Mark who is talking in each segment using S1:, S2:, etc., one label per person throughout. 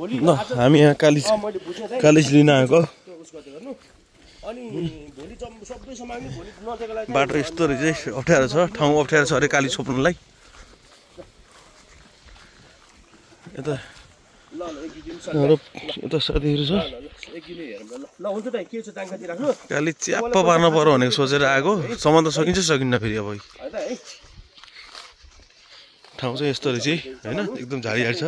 S1: ल हामी यहाँ कालिज लिन आएको बाटो यस्तो रहेछ अप्ठ्यारो छ ठाउँ अप्ठ्यारो छ अरे काली छोप्नुलाई यता यता साथीहरू छ काली च्याप्प पार्न पर्यो भनेको सोचेर आएको सम्म त सकिन्छ सकिन्न फेरि अब ठाउँ चाहिँ यस्तो रहेछ हैन एकदम झाडीझाडी छ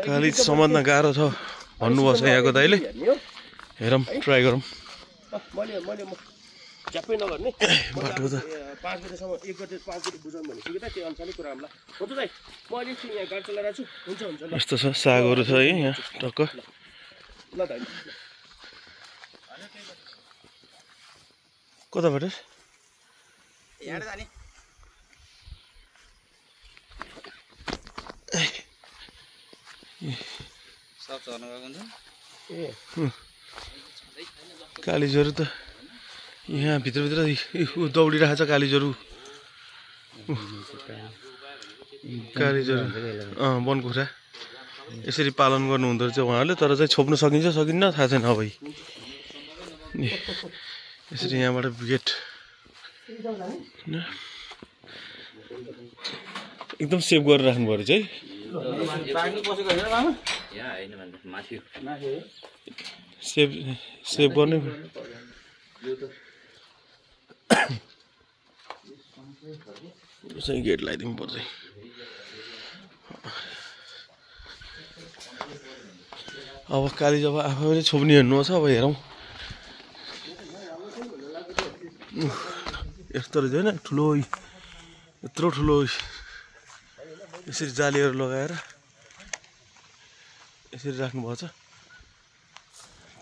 S1: काली सम्झ्न गाह्रो छ भन्नुभएको छ यहाँको दाइले हेरौँ ट्राई गरौँ बाटो त
S2: 5 बजेसम्म 1 बजे 5 बजे बुझाउँ भनेको कि त त्यो अनुसारले कुरा हामीलाई हुन्छ दाइ म अहिले चाहिँ यहाँ गाडी चलाइरहेको छु हुन्छ हुन्छ ल
S1: यस्तो छ सागहरू छ है यहाँ टक्क
S2: ल दाइ
S1: कताबाट
S2: यहाँ जाने सब चर्न गएको हुन्छ ए
S1: कालिजहरू त यहाँ भित्रभित्र दौडिरहेको छ कालिजहरू कालिजहरू वनकुखुरा यसरी पालन गर्नुहुँदो रहेछ उहाँहरूले तर चाहिँ छोप्नु सकिन्छ सकिन्न थाहा छैन अब यसरी यहाँबाट गेट एकदम सेभ गरेर राख्नु पर्यो चाहिँ सेभ गर्ने चाहिँ गेट लगाइदिनु पर्छ अब काली जब आफैले छोप्ने हेर्नु छ अब हेरौँ यस्तो रहेछ होइन ठुलो यत्रो ठुलो यसरी जालीहरू लगाएर यसरी राख्नुभएको छ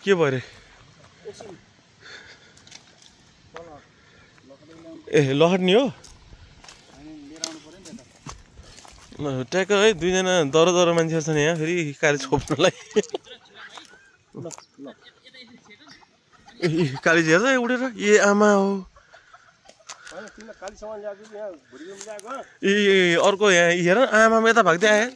S1: के भयो रे ए लखट्ने हो ट्याक्क है दुईजना दरो दरो मान्छेहरू छन् यहाँ फेरि काली छोप्नलाई काली हेर्छ उडेर ए आमा हो ए अर्को यहाँ हेर आमा यता भाग्दै आयो